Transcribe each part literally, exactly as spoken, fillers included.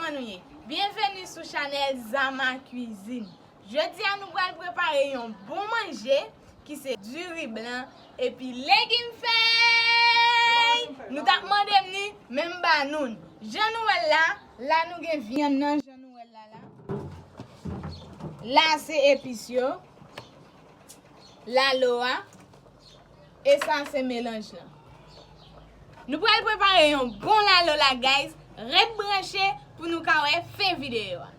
Kòman nou ye? Byenveni sou chanèl Zama Cuisine. Jodi a nou pral prepare yon bon manje ki se diri blan epi legim fèy. Nou t ap mande m li, men m ba nou l. Jan nou wè l la, la nou gen vyann nan, jan nou wè l la la. La se epis yo. Lalo a. E sa se melanj lan. Nou pral prepare yon bon lalo la, guys. Ret branche pou nou ka wè fen videyo a.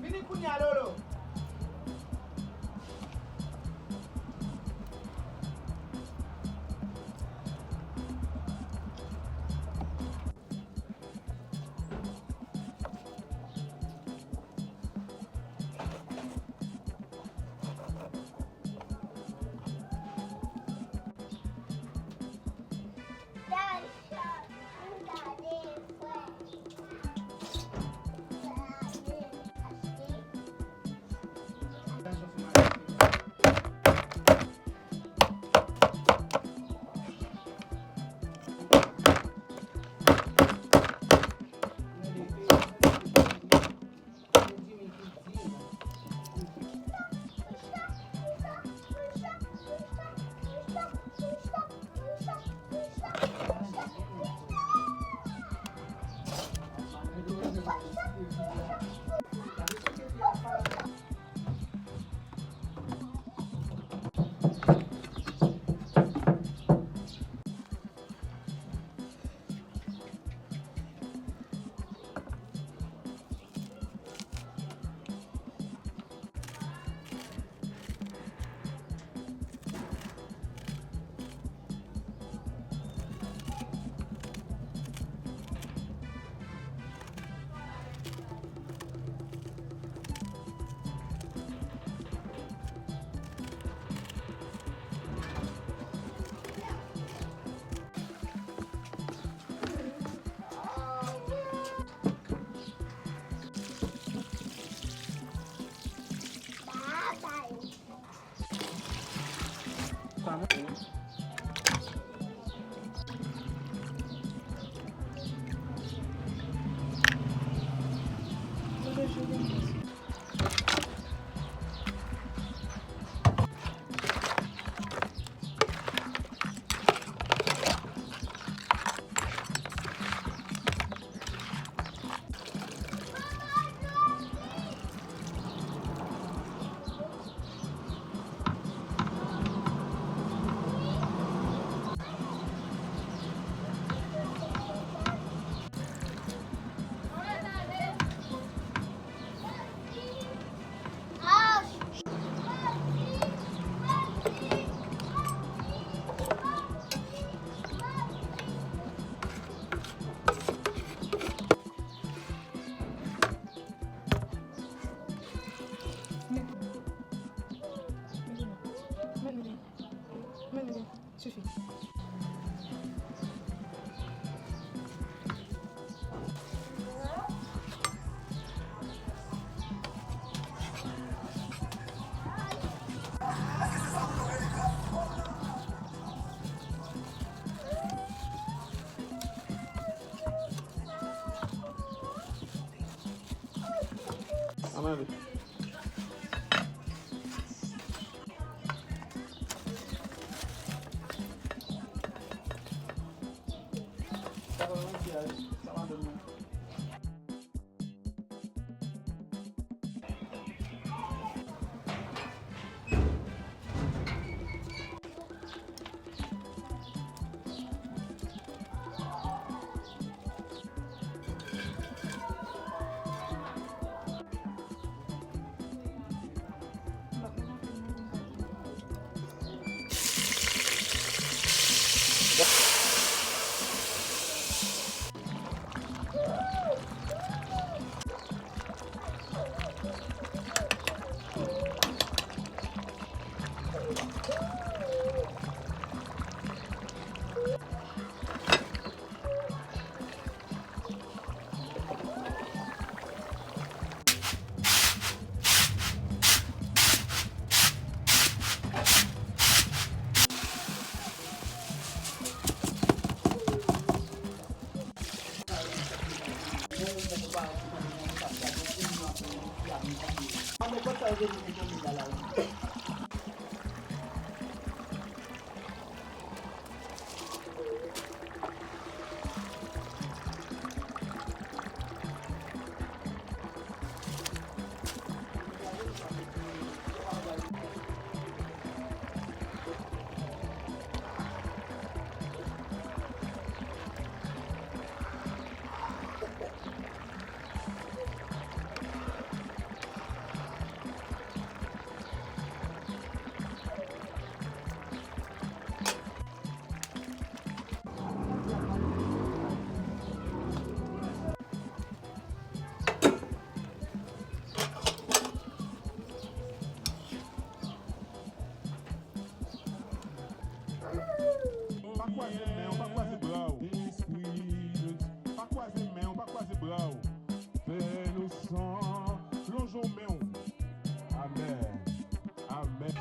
Vini kounye a, Lolo. Sifi. Amen. Pa kwaze men w, pa kwaze bra w. Pa kwaze men w, pa kwaze bra w. Fè leson, lonje w men w. Amèn. Amèn.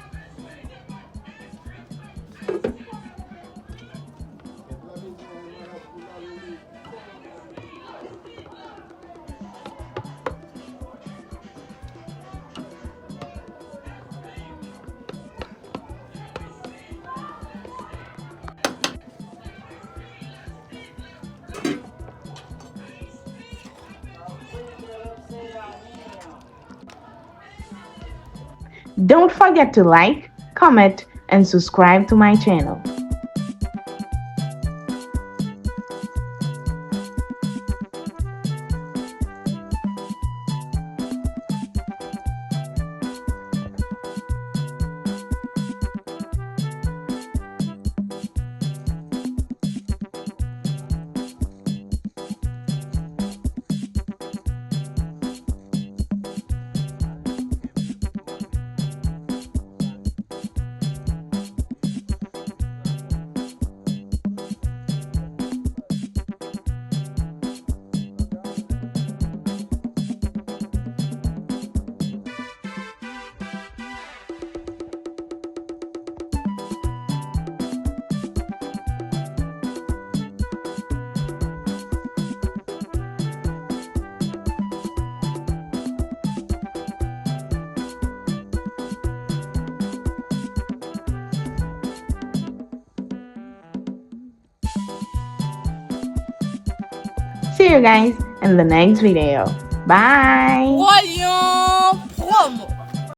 Don't forget to like, comment, and subscribe to my channel. See you guys in the next video. Bye! Royon Promo.